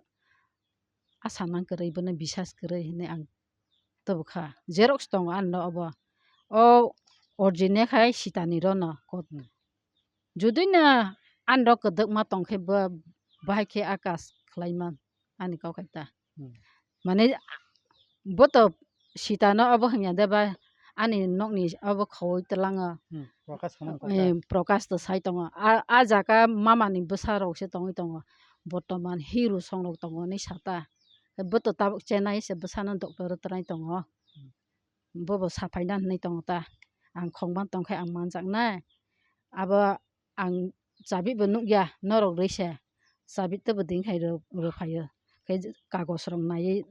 asa nang kwrwi, bono bisas kwrwi hinwi ang tubukha. Xerox tongo ani ro obo. O original khai sitani ro no. Ko-, Hmm. Judino ani rok kwdwkma tongkhe bo bahai khe akas khlaima ani kok hai ta. Hmm. Mane bo to sitano obo hwnya de ba ani nokni abo khawui twlango. Hmm, Prakash hwnwi kok Eh, ta. Prakash to sai tongo. A, a jaga mama ni bwsa rok se tongwi tongo. Bortoman hero song rok tongo hinwi sa ta. Bo to tabuk chenai se bwsano doctor rw twrwng tongo. Hmm. Bo bo sa phaina hinwi tongo ta. Ang khongma tong khe ang manjak nai. Abo ang chabi bo nukya norok rwi se. Chabi tei bo din khai rw, rw phaio. Khe kagoj rok naiwi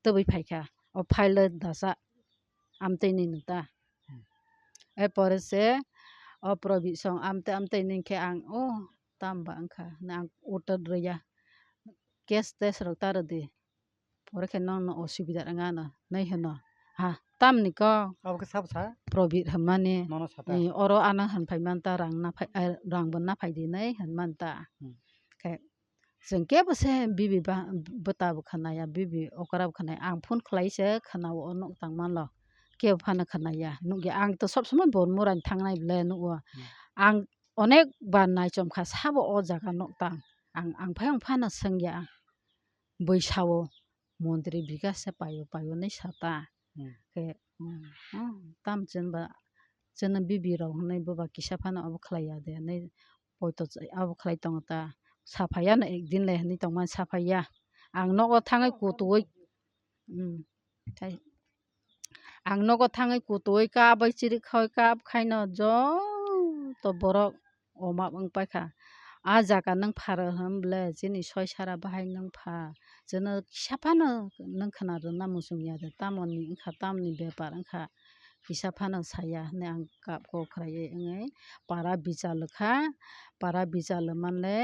tubui phaikha. O file o dacha amtwi ni nw ta. Hmm. E pore se o Probit song amtwi amtwi ni khe ang o tamo ba wngkha hinwi ang utor rwya. Case test rok ta rwdi. Pore khe nokno osubida wngya no hinwi hwno. Ha, tamni kok? Abo khe sabo sa? Probit hwnmani. Nono sa ta? Eh, oro ano hwn phai man ta, rang na phai, eh, rang bo na phai di hinwi hwn man ta. Hmm. Khe chwng kebo se bibi ba, bwta bo khwnaya, bibi okra bo khwnaya. Ang phone khlai se khwnao, o nok tang man lo. Kebo phano khwnaya. Nukya ang to sob somoi Bormura ni thangnai ble nukgo. Hmm. Ang onek bar naichom kha sabo o jaga nok tang. Ang, ang phai ang phano swngya. Bwsao montri bikas se paio, paio hinwi sa ta. Hmm. Khe, hmm, hmm, tam chwng ba, chwngno bibi rok hinwi bo ba kisa phano abo khlai ya de hinwi poito ch-, abo khlai tongo ta. Sa phai ya no ekdin le hinwi tongmani sa phai ya. Ang nogo thangwi kutuwi, hmm, thai. Ang nogo thangwi kutuwi kap bai chirik khai kap khaino joto borok omak wng paikha. A jaga nwng pharo hwn ble chini soi sara bahai nwng pha. Chwngno kisa phano nwng khna rwna muchung ya de, tamoni wngkha, tamoni bepar wngkha, kisa phano saya hinwi ang kap kok khlaiwi wngwi para bichar lwkha. Para bichar lwmani le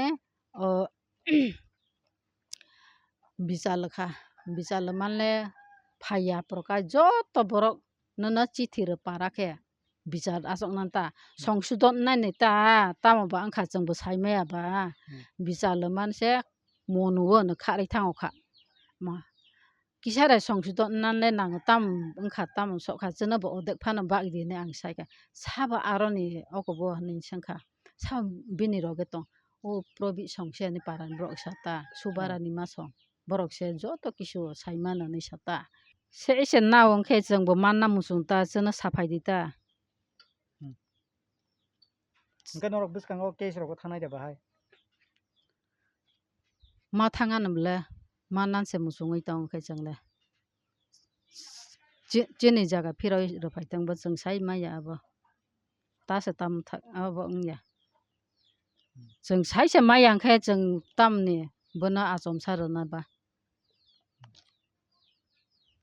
o bichar lwkha, bichar lwmani le phaiya Prakash, joto borok nono chithi rw para khe bichar achuknani ta, Hmm. songsudon nani ta, tamo ba wngkha chwngbo sai maya ba, Hmm. bichar lwmani se monuo no kharwi thango kha. Ma, kisa rai songsudon nani le nango, tamo wngkha, tamo sokha, chwngno bo odek phano bak di hinwi ang sai kha. Sabo aroni oko bo hinwi swngkha, sabo bini roge tong. O Probit song se ani para ni borok sa ta, Subara Hmm. ni ma song. Borok se joto kisu sai mano hinwi sa ta. Se se nao hwnkhe chwngbo manna muchung ta, chwngno sa phai di ta. Hmm. Hwnkhe norok bwskango case rogo thangnai de bahai? Ma thang ano bwle, manna se muchungwi tong khe chwng le. Chi-, chini jaga phirwi rwphai tongbo chwng sai maya abo. Ta se tam tha-, abo wngya. Chwng sai se maya hwnkhe chwng tamni bono achomsa rwna ba.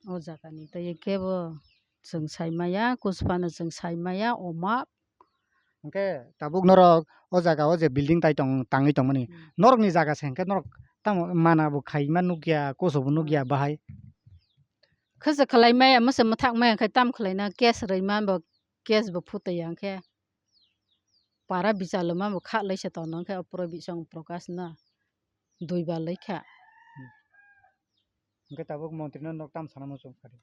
O jaga ni tei kebo chwng sai maya, kuchupano chwng sai maya, omak. Hwnkhe tabuk norok o jaga o je building tai tong, tangwi tongmani. Hmm. Norokni jaga se hwnkhe norok tamo mana bo khaima nukya, koso bo nukya bahai. Khe se khlai maya, mwse mwthak maya khe tam khlaina case rwima bo, case bo phutwi ya hwnkhe. Para bichar lwma bo kha lai se tongno hwnkhe o Probit song Prakash no dui bar lai kha. Hmm. Hwnkhe tabuk montri no nok tam sana muchung kha di.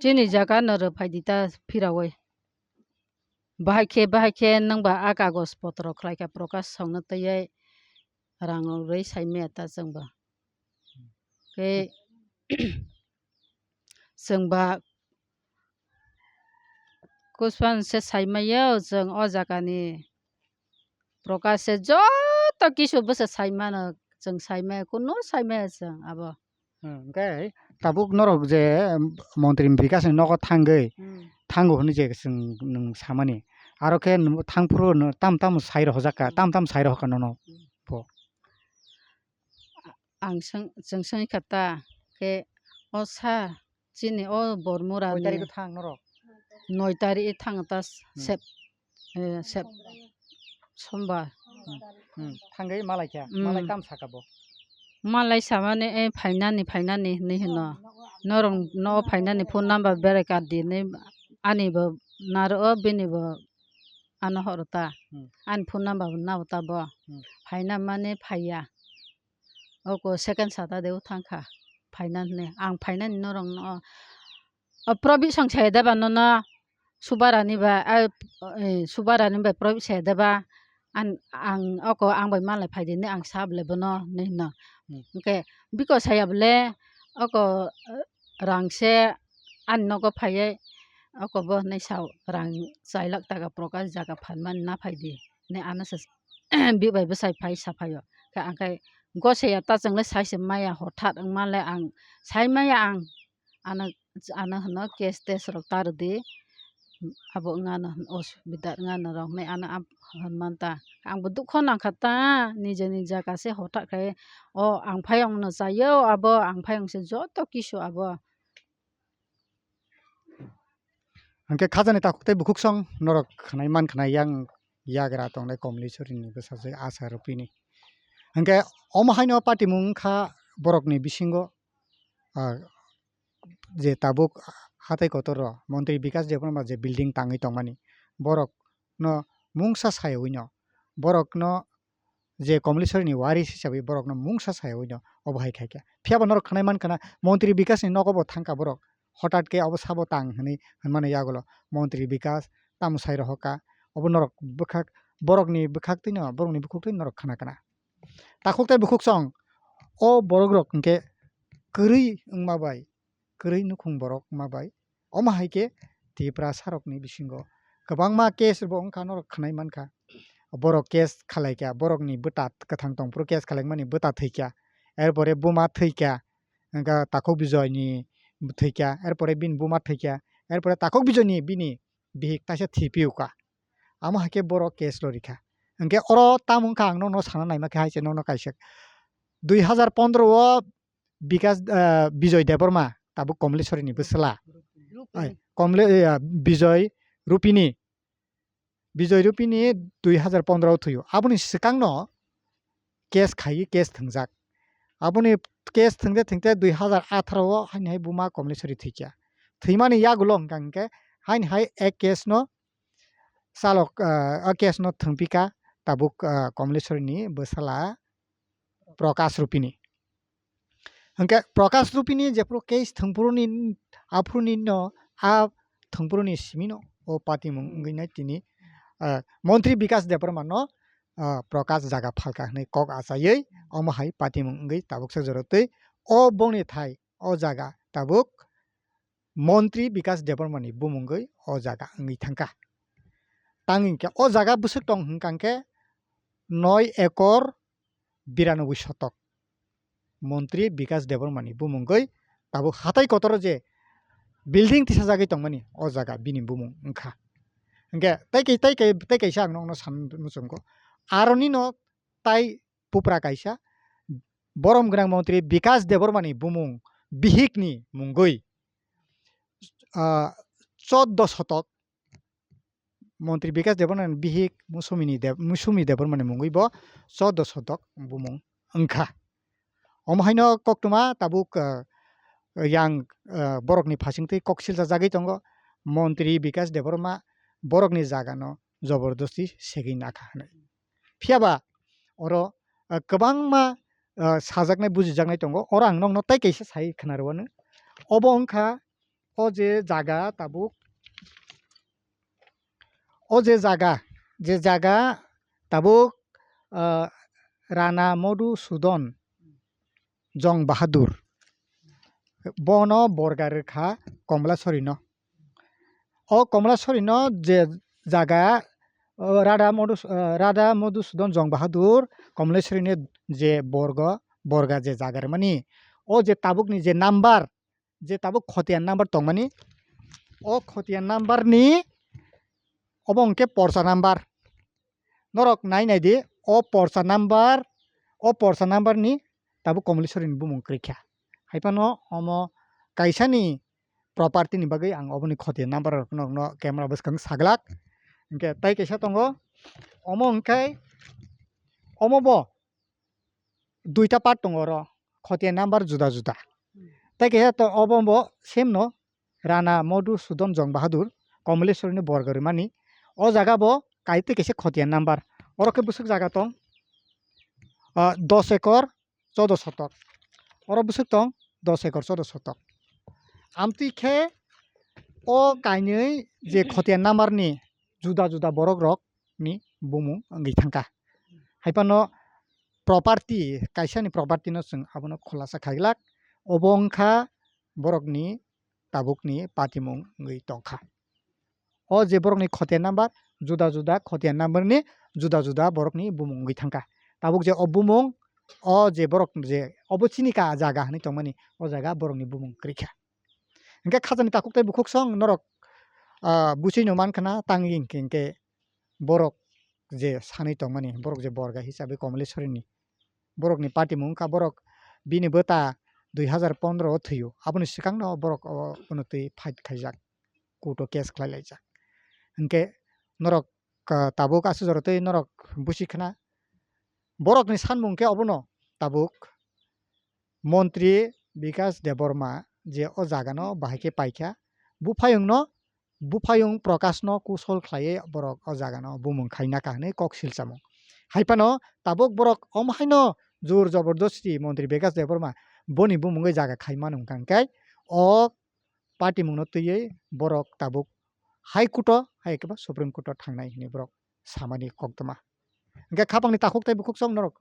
Chini jaga no rw phai di ta phirawi. Bahai khe, bahai khe nwng ba a kagoj potro khlai kha Prakash song no twi rang rwi sai maya ta chwng ba. Khe chwng ba kuchupano se sai maya chwng o jaga ni Prakash se joto kisu bwsa sai mano, chwng sai maya, kunu sai maya chwng abo. Hmm, hwnkhe tabuk norok je, em, montri ni bikash ni nogo thangwi, Hmm. thango hwnwi je chwng nwng samani. Aro khe nwng thangphuru nwng tam tam sai rohorjak kha, Hmm. tam tam sai rohor kha nono Hmm. bo. Ang swng-, chwng swngwi kha ta, khe o sa chini o Bormura Koi ni tarikh o thang norok? Noi tarikh thang ta Hmm. sep, eh, sep, sombar. Hmm. Hmm. Thangwi malai kha, Hmm. malai tam saka bo? Malai samani, eh, phainani, phainani hinwi hino. Norok no phainani phone number berai kar di hinwi ani bo naro o, bini bo ano horo ta. Hmm. Ani phone number bo nabo ta bo. Hmm. Phaina mani phaiya. Oko second Saturday o thang kha. Phaina hinwi. Ang phainani norok no, o, Probit song se deba nono Subarani ba, a, eh, Subarani bai Probit se deba. An, ang oko ang bai malai phai di hinwi ang sa bole bono hinwi hino. Hmm. Hwnkhe biko saya bole oko, eh, rang se ani nogo phaiwi Oko bo hinwi sao, rang chai lakh taka Prakash jaga phan mani na phai di hinwi ano se bik bai bwsai phai sa phaio. Khe ang khe gose ya ta chwng le sai se maya, hothat wng ma le ang sai maya ang ano, ano hwno case test rok ta rw di, abo wng ano hwn osubida wng ano rok hinwi ano hinwi man ta. Ang bo dukho nang kha ta, nijeni jaga se hothat khai o ang phai wng no chaio abo, ang phai wng se joto kisu abo. Hwnkhe khajani takhuk tei bukhuksong norok khwnai man khna yang yagra tongnai Komleswrini bwsajwk Asha Rupini. Hwnkhe omo haino patimung wngkha borokni bisingo, ah, je tabuk hatai kotor o Montri Bikas Debbarma je building tangwi tongmani, borokno mungsa sayawino, borokno je Komleswrini waris hisabe borokno mungsa sayawino obo hai khaikha. Phiya ba norok khwnai mankha na, Montri Bikasni nogo bo thangkha borok, hotat khe obo sabo tang hinwi hwnmani yagulo Montri Bikas tamo sai rohorkha, obo norok bwkhak, borokni bwkhaktwino, borokni bukhuktwino norok khna kana. Takhuk tei bukhuksong o borokrok hwnkhe kwrwi wngma bai, kwrwi nukhung borok wngma bai, omo hai khe Tiprasarokni bisingo kwbangma case bo wngkha, norok khwnai mankha. Borok case khalaikha, borokni bwta kwthang tongphuru case khalaimani bwta thwikha, erpore buma thwikha, wngkha Takhuk Bijoyni thwikha, erpore bini buma thwikha, erpore Takhuk Bijoyni bini bihik taisa thwi piyokha. Amo hai khe borok case lo rikha. Hwnkhe oro tamo wngkha ang nono sana naima khe hai se nono kaisa dui hazar pondro o Bikas, ah, Bijoy Debbarma, tabuk Komleswrini bwsla. Ai, Komle-, eh, Bijoy Rupini. Bijoy Rupini dui hazar pondro o thwio. Aboni swkangno case khaiwi case thwngjak. Aboni case thwngde thwngde dui hazar atharo o haini hai buma Komleswri thwikha. Thwimani yagulo hwnkha hwnkhe haini hai ek case no chalok, ah, o case no thwngpikha tabuk, ah, Komleswrini bwsala Prakash Rupini. Hwnkhe Prakash Rupini jephuru case thwngphuruni, aphuruni no, a thwngphuruni simino o patimung wngwi nai tini, ah, Montri Bikas Debbarma no, ah, Prakash jaga phalkha hwnwi kok achaiwi omo hai patimung wngwi tabuksa jorotwi o bongni thai o jaga tabuk Montri Bikas Debbarmani bumungwi o jaga wngwi thangkha. Tang hwnkhe o jaga bwswk tong hwnkha hwnkhe noi ekor biranoboi sotok. Montri Bikas Debbarmani bumungwi tabuk hatai kotoro je building tisajagwi tongmani o jaga bini bumung wngkha. Hwnkhe tei kai-, tei kai-, tei kaisa ang nokno san muchungo. Aroni no tai pupra kaisa borom gwnang montri Bikas Debbarmani bumung bihikni mungwi, ah, choddo sotok, montri Bikas Debbarmani bihik Musumini Deb-, Musumi Debbarmani mungwi bo choddo sotok bumung wngkha. Omo haino koktwma tabuk, ah, yang, ah, borokni phasingtwi kok silchajagwi tongo, montri Bikas Debbarma borokni jagano jobordosti segwi nakha hwnwi. Phiya ba oro, ah, kwbangma, ah, sajaknai bujijaknai tongo. Oro ang nokno tei kaisa sai khna rwano. Obo wngkha o je jaga tabuk, o je jaga, je jaga tabuk, ah, Rana Modhusudan Jong Bahadur. Bono borga rwkha Komlasori no. O Komlasori no je jaga, o Radha Modhus-, eh, Radha Modhusudan Jong Bahadur Komlasori ni je borgo, borga je jaga rwmani, o je tabuk ni je number, je tabuk khotiyan number tongmani, o khotiyan number ni obo hwnkhe porsa number. Norok nai nai di, o porsa number, o porsa number ni tabuk Komleswari ni bumung kwrwi kha. Hai phano omo kaisa ni property ni bagwi ang oboni khotiyan number rok norokno camera bwskang saglak. Hwnkhe tai kaisa tongo, omo hwnkhe omo bo duita part tongo oro, khotiyan number juda juda. Hmm. Tai kaisa to obo bo same no, Rana Modhusudan Jong Bahadur, Komleswari ni borga rwmani. O jaga bo kaitwi kaisa khotiyan number. Oro khe bwswk jaga tong, ah, dos ekor chodo sotok. Oro bwswk tong dos ekor chodo sotok. Amtwi khe o kainwi je khotiyan number ni juda juda borok rok ni bumung wngwi thangkha. Hai phano property, kaisa ni property no chwng abono khulasa khailak. Obo wngkha borok ni tabuk ni patimung wngwi tongkha. O je borokni khotiya number, juda juda khotiya number ni juda juda borokni bumung wngwi thangkha. Tabuk je o bumung, o je borok je obo chini ka jaga hinwi tongmani, o jaga borokni bumung kwrwikha. Hinkhe khajani takhuk tei bukhuk song norok, ah, buchino mankha na tangwi hinkhe, hinkhe borok je sanwi tongmani, borok je borga hisabe Komoleswari ni borokni party mung wngkha, borok bini bwta dui hazar pondro o thwio, aboni swkangno borok o, bono twi fight khaijak, court o case khlai laijak. Hinkhe norok, ah, tabuk aswk jora twi norok busi khna, borokni sanmung khe obono tabuk montri Bikas Debbarma je o jagano bahai khe paikha, buphayungno, buphayung Prakashno kusol khlaiwi borok o jagano bumung khaina kha hwnwi kok silchamung. Haiphano tabuk borok omo haino jor jobordosti montri Bikas Debbarma boni bumungwi jaga khai manu hwnkha hwnkhe o party mungno twiwi borok tabuk High Court o hai khe ba Supreme Court o thangnai hwnwi borok samani koktwma. Hingkhe khapangni takhuk tei bukhuk song norok,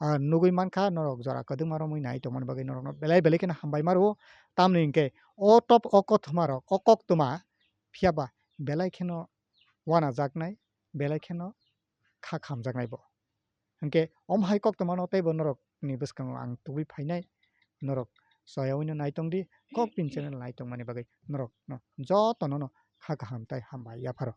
ah, nugwi mankha, norok jora kwdwkma romwi nai tongmani bagwi norokno belai belai kheno hambai ma rwo. Tamni hingkhe o top o kothoma rok, o koktwma phiya ba belai kheno wanajaknai, belai kheno kha khamjaknai bo. Hingkhe omo hai koktwmano teibo norokni bwskango ang tubui phainai, norok choyaui no naitong di, kok pin channel naitongmani bagwi norokno jotono no kha kaham tei hambai yapharo.